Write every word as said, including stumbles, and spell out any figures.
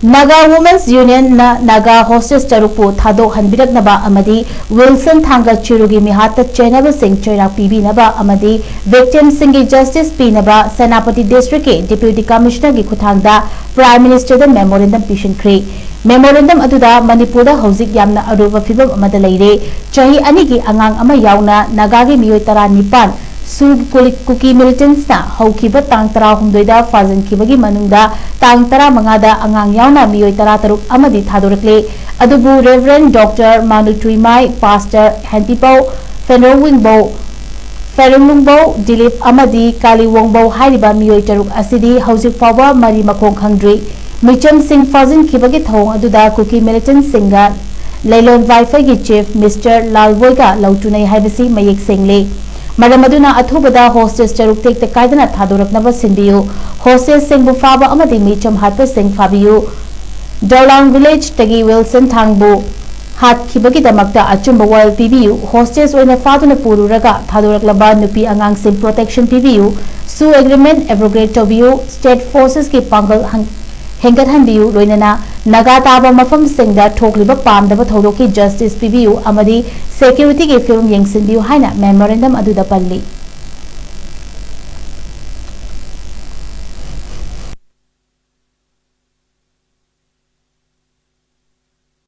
Naga Women's Union ꯅ Naga hostage ꯇꯔꯨꯛꯄꯨ ꯊꯥꯗꯣꯛꯍꯟꯕꯤꯔꯛꯅꯕ ꯑꯃꯗꯤ Wilson ꯊꯥꯡꯒ ꯆꯤꯔꯨꯒꯤ ꯃꯤꯍꯥꯠꯇ ꯆꯦꯟꯅꯕꯁꯤꯡ ꯆꯩꯔꯥꯛ ꯄꯤꯕꯤꯅꯕ ꯑꯃꯗꯤ victimꯁꯤꯡꯒꯤ justice ꯄꯤꯅꯕ ꯁꯦꯅꯥꯄꯇꯤ districtꯀꯤ Deputy Commissionerꯒꯤ ꯈꯨꯠꯊꯥꯡꯗ Prime Ministerꯗ memorandum ꯄꯤꯁꯤꯟꯈ꯭ꯔꯦ꯫ Memorandum ꯑꯗꯨꯗ ꯃꯅꯤꯄꯨꯔꯗ ꯍꯧꯖꯤꯛ ꯌꯥꯝꯅ ꯑꯔꯨꯕ ꯐꯤꯚꯝ ꯑꯃꯗ ꯂꯩꯔꯦ꯫ ꯆꯍꯤ ꯑꯅꯤꯒꯤ ꯑꯉꯥꯡ ꯑꯃ ꯌꯥꯎꯅ ꯅꯥꯒꯥꯒꯤ ꯃꯤꯑꯣꯏ ꯇꯔꯥꯅꯤꯄꯥꯟ ꯁꯨ ꯀꯨꯂꯤ-, ꯀꯨꯀꯤ militantꯅ ꯍꯧꯈꯤꯕ ꯇꯥꯡ ꯇꯔꯥꯍꯨꯝꯗꯣꯏꯗ ꯐꯥꯖꯤꯟꯈꯤꯕꯒꯤ ꯃꯅꯨꯡꯗ ꯇꯥꯡ ꯇꯔꯥꯃꯉꯥꯗ ꯑꯉꯥꯡ ꯌꯥꯎꯅ ꯃꯤꯑꯣꯏ ꯇꯔꯥꯇꯔꯨꯛ ꯑꯃꯗꯤ ꯊꯥꯗꯣꯔꯛꯂꯦ꯫ ꯑꯗꯨꯕꯨ Reverend Doctor ꯃꯥꯅꯨ ꯇꯨꯏꯃꯥꯏ, Pastor ꯍꯦꯟꯇꯤꯄꯧ, ꯐꯦꯔꯣꯡꯋꯤꯡꯕꯧ, ꯐꯦꯔꯣꯡꯂꯨꯡꯕꯧ ꯗꯤꯂꯤꯞ ꯑꯃꯗꯤ ꯀꯥꯂꯤꯋꯣꯡꯕꯧ ꯍꯥꯏꯔꯤꯕ ꯃꯤꯑꯣꯏ ꯇꯔꯨꯛ ꯑꯁꯤꯗꯤ ꯍꯧꯖꯤꯛ ꯐꯥꯎꯕ ꯃꯔꯤ ꯃꯈꯣꯡ ꯈꯪꯗ꯭ꯔꯤ꯫ ꯃꯤꯆꯝꯁꯤꯡ ꯐꯥꯖꯤꯟꯈꯤꯕꯒꯤ ꯊꯧꯑꯣꯡ ꯑꯗꯨꯗ ꯀꯨꯀꯤ militantꯁꯤꯡꯒ ꯂꯩꯂꯣꯟ ꯋꯥꯏꯐꯩꯒꯤ chief Mister ꯂꯥꯜꯕꯣꯏꯒ ꯂꯧꯇꯨꯅꯩ ꯍꯥꯏꯕꯁꯤ ꯃꯌꯦꯛ ꯁꯦꯡꯂꯦ꯫ ꯃꯔꯝ ꯑꯗꯨꯅ ꯑꯊꯨꯕꯗ hostage ꯇꯔꯨꯛ ꯇꯦꯛꯇ ꯀꯥꯏꯗꯅ ꯊꯥꯗꯣꯔꯛꯅꯕ ꯁꯤꯟꯕꯤꯌꯨ꯫ Hostageꯁꯤꯡꯕꯨ ꯐꯥꯕ ꯑꯃꯗꯤ ꯃꯤꯆꯝ ꯍꯥꯠꯄꯁꯤꯡ ꯐꯥꯕꯤꯌꯨ꯫ ꯗꯧꯂꯥꯡ villageꯇꯒꯤ ꯋꯤꯜꯁꯟ ꯊꯥꯡꯕꯨ ꯍꯥꯠꯈꯤꯕꯒꯤꯗꯃꯛꯇ ꯑꯆꯨꯝꯕ ꯋꯥꯌꯦꯜ ꯄꯤꯕꯤꯌꯨ꯫ Hostage ꯑꯣꯏꯅ ꯐꯥꯗꯨꯅ ꯄꯨꯔꯨꯔꯒ ꯊꯥꯗꯣꯔꯛꯂꯕ ꯅꯨꯄꯤ ꯑꯉꯥꯡꯁꯤꯡ protection ꯄꯤꯕꯤꯌꯨ꯫ ꯁꯨ agreement abrogate ꯇꯧꯕꯤꯌꯨ꯫ State forcesꯀꯤ ꯄꯥꯡꯒꯜ ꯍꯪ-, ꯍꯦꯟꯒꯠꯍꯟꯕꯤꯌꯨ꯫ ꯂꯣꯏꯅꯅ ꯅꯥꯒꯥ ꯇꯥꯕ ꯃꯐꯝꯁꯤꯡꯗ ꯊꯣꯛꯂꯤꯕ ꯄꯥꯝꯗꯕ ꯊꯧꯗꯣꯛꯀꯤ justice ꯄꯤꯕꯤꯌꯨ ꯑꯃꯗꯤ securityꯒꯤ ꯐꯤꯕꯝ ꯌꯦꯡꯁꯤꯟꯕꯤꯌꯨ ꯍꯥꯏꯅ memorandum ꯑꯗꯨꯗ ꯄꯜꯂꯤ꯫